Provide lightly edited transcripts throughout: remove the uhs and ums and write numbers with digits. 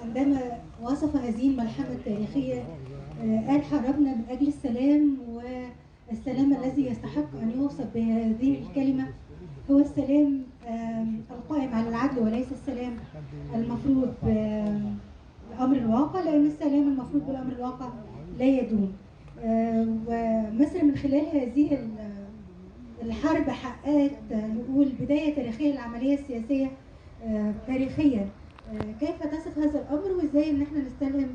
عندما وصف هذه الملحمة التاريخية قال حاربنا من أجل السلام، والسلام الذي يستحق أن يوصف بهذه الكلمة هو السلام القائم على العدل وليس السلام المفروض بالأمر الواقع، لأن السلام المفروض بالأمر الواقع لا يدوم. ومصر من خلال هذه الحرب حققت نقول بداية تاريخية للعملية السياسية تاريخيا. كيف تصف هذا الأمر، وإزاي إن احنا نستلهم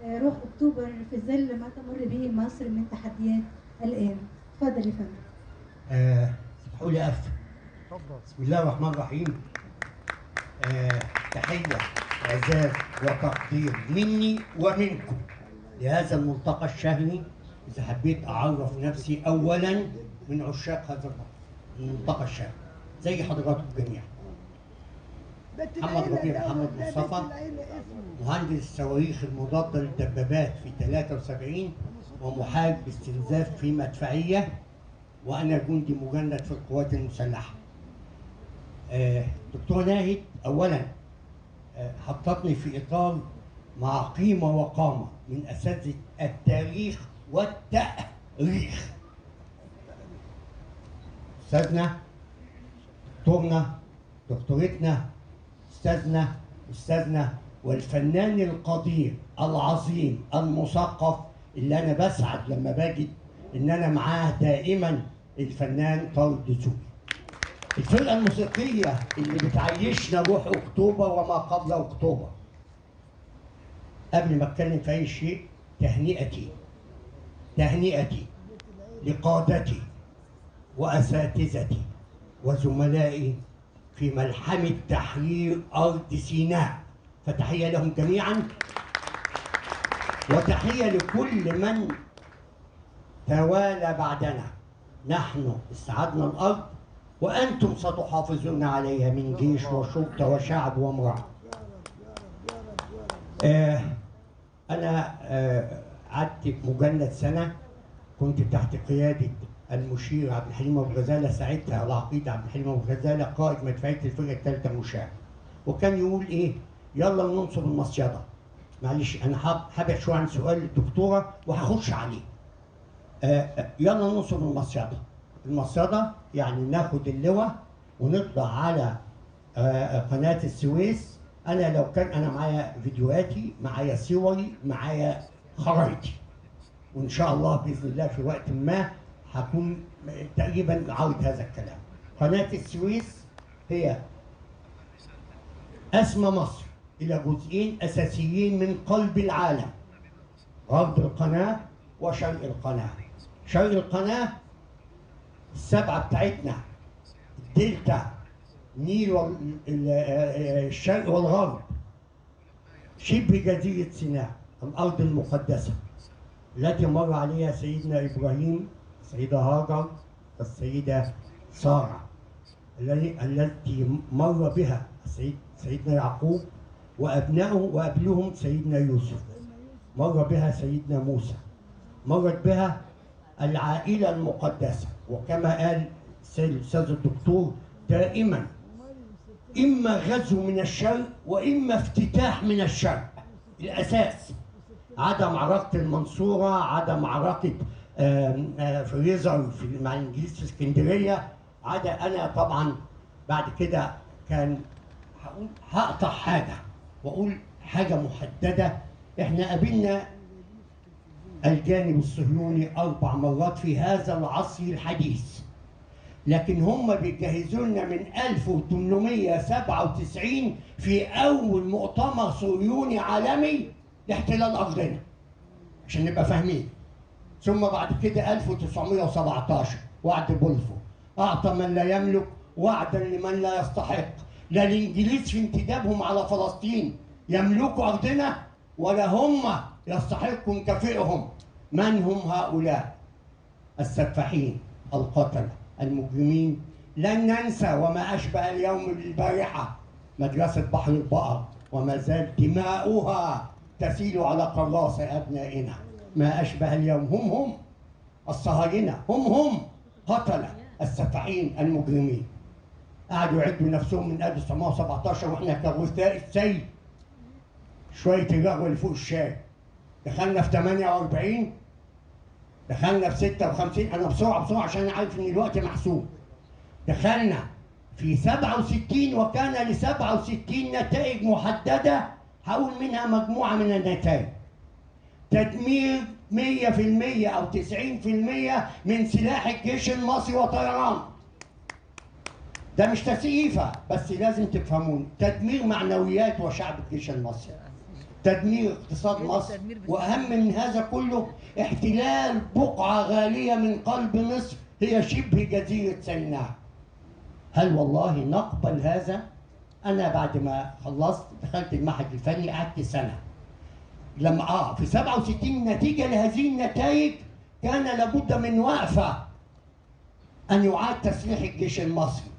روح أكتوبر في ظل ما تمر به مصر من تحديات الآن؟ اتفضل يا فندم. اسمحوا لي أقف. بسم الله الرحمن الرحيم. تحية إعزاز وتقدير مني ومنكم لهذا الملتقى الشهري. إذا حبيت أعرف نفسي أولاً من عشاق هذا الملتقى الشهري زي حضراتكم جميعاً. محمد ربيع محمد مصطفى، مهندس الصواريخ المضادة للدبابات في 73 ومحارب باستنزاف في مدفعية، وأنا جندي مجند في القوات المسلحة. دكتور ناهد أولاً حطتني في إطار مع قيمة وقامة من أساتذة التاريخ والتأريخ. أستاذنا، دكتورنا، دكتورتنا، أستاذنا، أستاذنا والفنان القدير العظيم المثقف اللي أنا بسعد لما بجد إن أنا معاه دائما، الفنان طارق دسوقي. الفرقة الموسيقية اللي بتعيشنا روح أكتوبر وما قبل أكتوبر. قبل ما أتكلم في أي شيء، تهنئتي لقادتي وأساتذتي وزملائي في ملحمة تحرير أرض سيناء، فتحية لهم جميعا، وتحية لكل من توالى بعدنا. نحن استعدنا الأرض وأنتم ستحافظون عليها من جيش وشرطة وشعب وامرأة. أنا قعدت مجند سنة، كنت تحت قيادة المشير عبد الحليم أبو غزالة، ساعتها العقيد عبد الحليم أبو غزالة قائد مدفعية الفرقة الثالثة مشاة، وكان يقول إيه؟ يلا ننصب المصيدة. معلش أنا هبعد شوية عن سؤال الدكتورة وهخش عليه. يلا ننصب المصيدة. المصيدة يعني ناخد اللواء ونطلع على قناة السويس. أنا لو كان أنا معايا فيديوهاتي، معايا صوري، معايا خرايطي، وإن شاء الله بإذن الله في وقت ما هكون تقريبا عارض هذا الكلام. قناة السويس هي أسمى مصر إلى جزئين أساسيين من قلب العالم، غرب القناة وشرق القناة. شرق القناة السبعة بتاعتنا، الدلتا، النيل والشرق والغرب، شبه جزيرة سيناء، الأرض المقدسة التي مر عليها سيدنا إبراهيم، السيدة هاجر، السيدة سارة، التي مر بها سيدنا يعقوب وأبنائه، وقبلهم سيدنا يوسف، مر بها سيدنا موسى، مرت بها العائلة المقدسة. وكما قال الأستاذ الدكتور دائما، إما غزو من الشرق وإما افتتاح من الشرق. الأساس عدا معركة المنصورة، عدا معركة فريزر مع الإنجليز في اسكندرية، عدا أنا طبعا بعد كده كان هقطع حاجة وأقول حاجة محددة. إحنا قابلنا الجانب الصهيوني 4 مرات في هذا العصر الحديث، لكن هم بيجهزوا لنا من 1897 في أول مؤتمر صهيوني عالمي لاحتلال أرضنا، عشان نبقى فاهمين. ثم بعد كده 1917 وعد بولفو، أعطى من لا يملك وعدا لمن لا يستحق. لا الإنجليز في انتدابهم على فلسطين يملكوا أرضنا، ولا هم يستحقوا نكافئهم. من هم هؤلاء؟ السفاحين، القتلة، المجرمين. لن ننسى وما أشبه اليوم بالبارحة مدرسة بحر البقر، وما زال دماؤها تسيل على قراص أبنائنا. ما أشبه اليوم، هم الصهاينة، هم قتلة السفاحين المجرمين. قعدوا يعدوا نفسهم من 1917 واحنا كغثاء السيل. شوية الرغوه اللي فوق الشاي. دخلنا في 48، دخلنا في 56، انا بسرعة بسرعة عشان عارف ان الوقت محسوب. دخلنا في 67، وكان ل 67 نتائج محددة، هقول منها مجموعة من النتائج. تدمير 100% او 90% من سلاح الجيش المصري وطيران. ده مش تسقيفه، بس لازم تفهمون. تدمير معنويات وشعب الجيش المصري، تدمير اقتصاد مصر، واهم من هذا كله احتلال بقعة غالية من قلب مصر هي شبه جزيرة سيناء. هل والله نقبل هذا؟ انا بعد ما خلصت دخلت المعهد الفني، قعدت سنة. لما في 67 نتيجة لهذه النتائج كان لابد من وقفه ان يعاد تسليح الجيش المصري،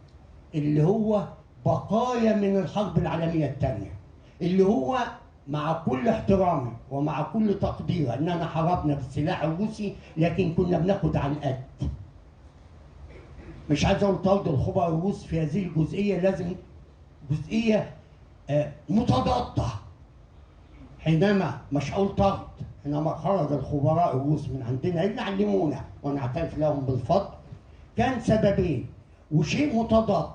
اللي هو بقايا من الحرب العالمية الثانية، اللي هو مع كل احترامي ومع كل تقديري اننا حاربنا بالسلاح الروسي، لكن كنا بناخد على القد. مش عايز اقول طرد الخبراء الروس في هذه الجزئية، لازم جزئية متضاده. حينما مش هقول طرد، حينما خرج الخبراء الروس من عندنا اللي علمونا ونعترف لهم بالفضل، كان سببين وشيء متضاد: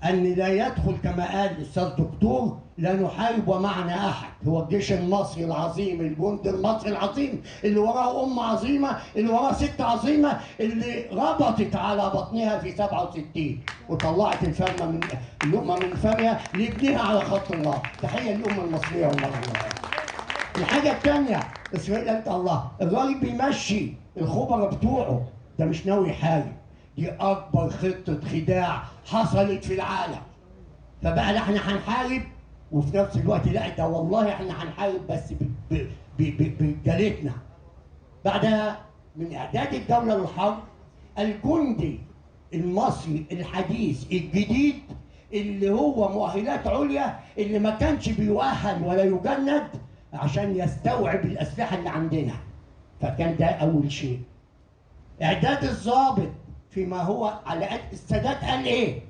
ان لا يدخل كما قال الاستاذ دكتور، لا نحارب ومعنا احد، هو الجيش المصري العظيم، الجند المصري العظيم اللي وراه ام عظيمة، اللي وراه ست عظيمة، اللي ربطت على بطنها في 67 وطلعت الفم من اللقمة من فمها لابنها على خط الله. تحية للامة المصرية والله. الحاجة الثانية، اسرائيل قالت الله، الراجل بيمشي الخبراء بتوعه، ده مش ناوي يحارب، دي اكبر خطه خداع حصلت في العالم. فبقى لا احنا هنحارب، وفي نفس الوقت لا ده والله احنا هنحارب بس برجالتنا. بعدها من اعداد الدولة للحرب، الجندي المصري الحديث الجديد اللي هو مؤهلات عليا، اللي ما كانش بيؤهل ولا يجند عشان يستوعب الاسلحة اللي عندنا، فكان ده اول شيء. اعداد الضابط فيما هو على قد السادات قال ايه؟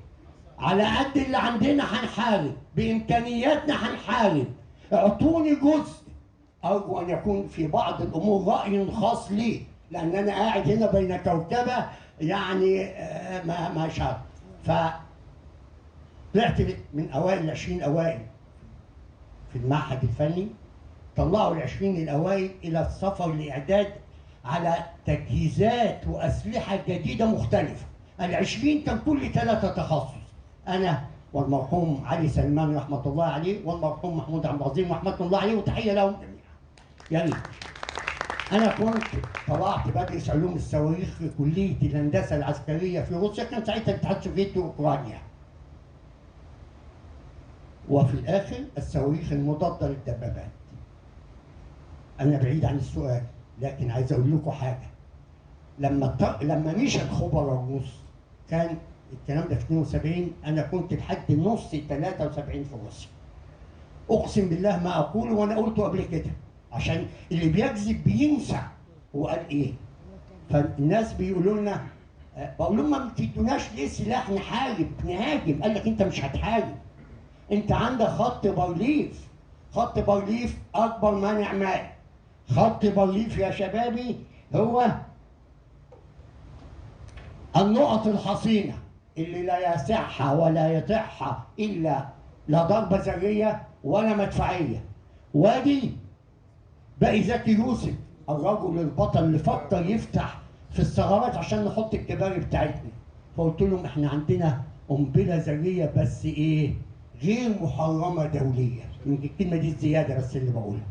على قد اللي عندنا هنحارب، بامكانياتنا هنحارب، اعطوني جزء. ارجو ان يكون في بعض الامور راي خاص لي، لان انا قاعد هنا بين كوكبه يعني ما شاء. ف طلعت من اوائل 20 اوائل في المعهد الفني، طلعوا ال 20 الاوائل الى السفر لاعداد على تجهيزات واسلحه جديدة مختلفة. ال 20 كان كل 3 تخصص، انا والمرحوم علي سلمان رحمه الله عليه، والمرحوم محمود عبد العظيم رحمه الله عليه، وتحية لهم جميعا. يعني انا كنت طلعت بدرس علوم الصواريخ في كليه الهندسة العسكرية في روسيا، كان ساعتها الاتحاد السوفيتي واوكرانيا. وفي الاخر الصواريخ المضادة للدبابات. انا بعيد عن السؤال، لكن عايز اقول لكم حاجة. لما مشى الخبراء الروس، كان الكلام ده في 72، انا كنت لحد نص 73 في روسيا. اقسم بالله ما اقوله، وانا قلته قبل كده، عشان اللي بيكذب بينسى هو قال ايه. فالناس بيقولوا لنا، بقول لهم ما بتدوناش ليه سلاح نحارب نهاجم؟ قال لك انت مش هتحارب، انت عندك خط بارليف. خط بارليف اكبر مانع مائي. خط بارليف يا شبابي هو النقط الحصينه اللي لا يسعها ولا يطيعها الا لا ضربه ذرية ولا مدفعيه. وادي باقي زكي يوسف الرجل البطل اللي فكر يفتح في الثغرات عشان نحط الكباري بتاعتنا. فقلت لهم احنا عندنا قنبلة ذرية بس ايه؟ غير محرمة دوليا. يمكن الكلمة دي زيادة بس اللي بقولها.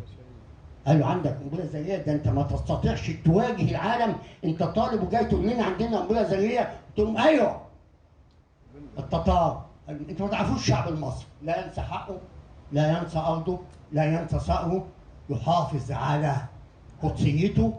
قالوا عندك قنبلة ذرية؟ ده انت ما تستطيعش تواجه العالم، انت طالب وجاي تقول لنا عندنا قنبلة ذرية. قلت لهم ايوه. التتار، انتوا ما تعرفوش الشعب المصري لا ينسى حقه، لا ينسى ارضه، لا ينسى ثأره، يحافظ على قدسيته،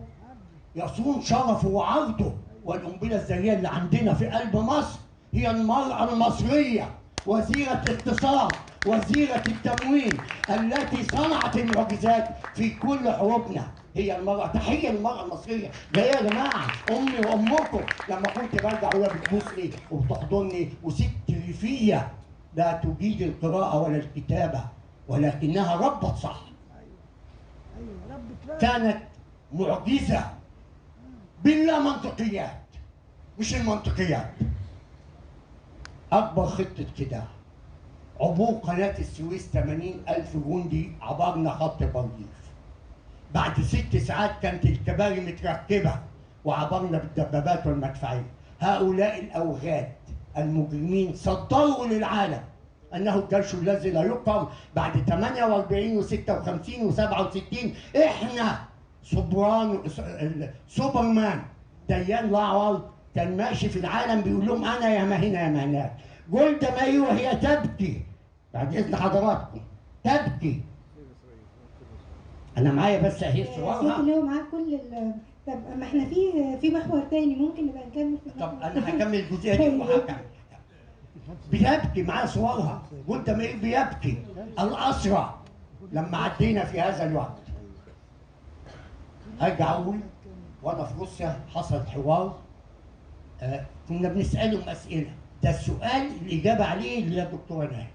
يصون شرفه وعرضه. والقنبله الذرية اللي عندنا في قلب مصر هي المراة المصرية، وزيره الاقتصاد، وزيره التموين، التي صنعت المعجزات في كل حروبنا، هي المراة. تحية للمراة المصرية. ده يا جماعة امي وامكم، لما كنت برجع وهي بتبوسني وبتحضني، وست ريفيه لا تجيد القراءة ولا الكتابة، ولكنها ربت صح. كانت معجزة باللا منطقيات، مش المنطقيات. أكبر خطة كده عبور قناة السويس 80,000 جندي عبرنا خط بارليف. بعد 6 ساعات كانت الكباري متركبة وعبرنا بالدبابات والمدفعية. هؤلاء الأوغاد المجرمين صدروا للعالم أنه الجيش الذي لا يقهر بعد 48 و56 و67. إحنا سوبرمان ديان الأعور كان ماشي في العالم بيقول لهم أنا يا ما هنا يا ما هناك. جولدا مائير وهي تبكي، بعد إذن حضراتكم تبكي، أنا معايا بس أهي صورها. اللي هو معاه كل طب ما احنا في محور تاني ممكن نبقى نكمل. طب أنا هكمل الجزئية دي وهكمل. بيبكي معاه صورها، جولدا مائير بيبكي الأسرى لما عدينا في هذا الوقت. هرجع أقول وأنا في روسيا حصل حوار، كنا بنسألهم أسئلة، ده السؤال الإجابة عليه اللي هي الدكتورة ناهد.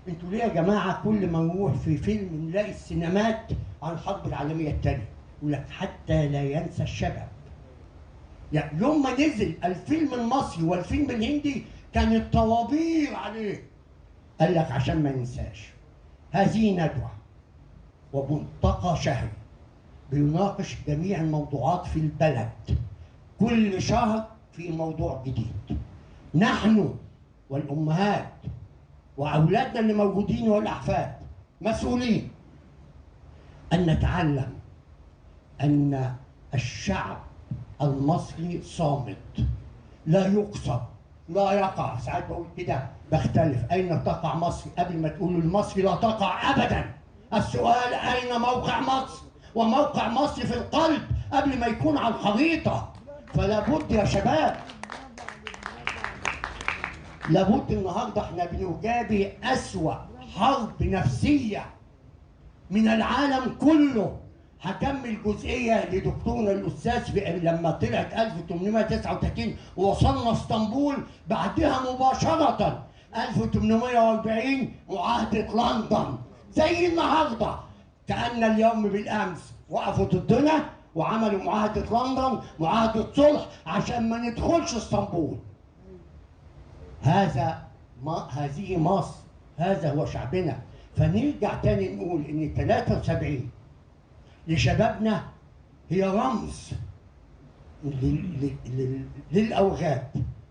أنتوا ليه يا جماعة كل ما نروح في فيلم نلاقي السينمات عن الحرب العالمية الثانية؟ يقول لك حتى لا ينسى الشباب. يعني يوم ما نزل الفيلم المصري والفيلم الهندي كان الطوابير عليه. قال لك عشان ما ننساش. هذه ندوة وملتقى شهري بيناقش جميع الموضوعات في البلد، كل شهر في موضوع جديد. نحن والأمهات وأولادنا اللي موجودين والأحفاد مسؤولين أن نتعلم أن الشعب المصري صامت، لا يقصد، لا يقع. ساعات بقول كده بختلف، أين تقع مصر؟ قبل ما تقولوا المصري لا تقع أبدا. السؤال أين موقع مصر؟ وموقع مصر في القلب قبل ما يكون على الخريطة. فلا بد يا شباب، لابد النهارده احنا بنجابه أسوأ حرب نفسية من العالم كله. هكمل جزئية لدكتورنا الأستاذ لما طلعت 1839 ووصلنا اسطنبول، بعدها مباشرة 1840 معاهدة لندن. زي النهارده كأن اليوم بالأمس وقفوا ضدنا وعملوا معاهدة لندن، معاهدة صلح عشان ما ندخلش اسطنبول. هذا ما هذه مصر، هذا هو شعبنا. فنرجع تاني نقول ان 73 لشبابنا هي رمز للاوغاد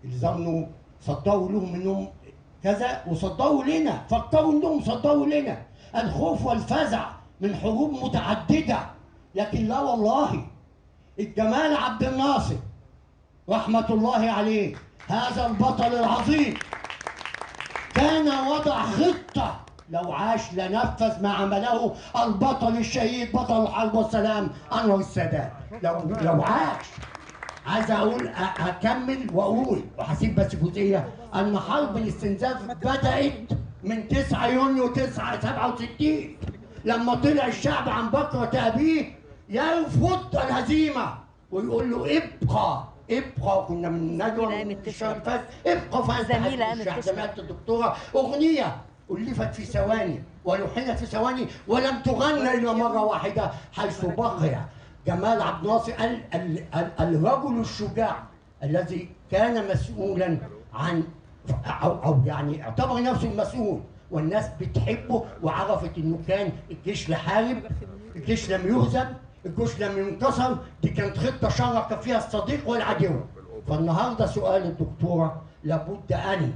اللي ظنوا صدروا لهم انهم كذا وصدروا لنا، فكروا انهم صدروا لنا الخوف والفزع من حروب متعددة. لكن لا والله، الجمال عبد الناصر رحمه الله عليه، هذا البطل العظيم، كان وضع خطة لو عاش لنفذ ما عمله البطل الشهيد بطل الحرب والسلام أنور السادات. لو عاش. عايز أقول أكمل وأقول وهسيب بس جزئية، أن حرب الاستنزاف بدأت من 9 يونيو 67 لما طلع الشعب عن بكرة أبيه يرفض الهزيمة ويقول له ابقى ابقى. كنا من ندوة الشهر اللي فات، ابقى فانت زميلة الدكتورة، أغنية ألفت في ثواني ولحنت في ثواني ولم تغنى إلا مرة واحدة، حيث بقي جمال عبد الناصر الرجل الشجاع الذي كان مسؤولا عن أو يعني اعتبر نفسه المسؤول، والناس بتحبه وعرفت إنه كان الجيش لا حارب، الجيش لم يهزم، الجيش لم ينتصر. دي كانت خطة شارك فيها الصديق والعدو. فالنهارده سؤال الدكتورة لابد أن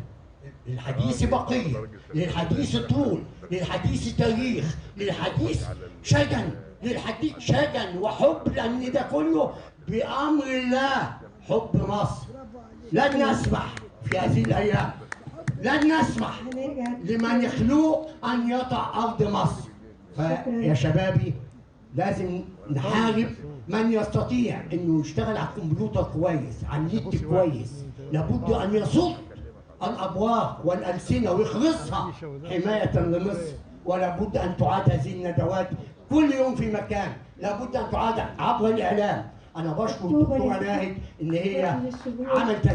للحديث بقية، للحديث طول، للحديث تاريخ، للحديث شجن، للحديث شجن وحب، لأن ده كله بأمر الله. حب مصر لن نسمح في هذه الأيام، لن نسمح لمن يخلوه أن يطع أرض مصر. فيا شبابي لازم نحارب من يستطيع انه يشتغل على الكمبيوتر كويس، على النت كويس. لابد ان يصد الابواق والالسنه ويخلصها حماية لمصر. ولابد ان تعاد هذه الندوات كل يوم في مكان، لابد ان تعاد عبر الاعلام. انا بشكر الدكتورة ناهد ان هي عملت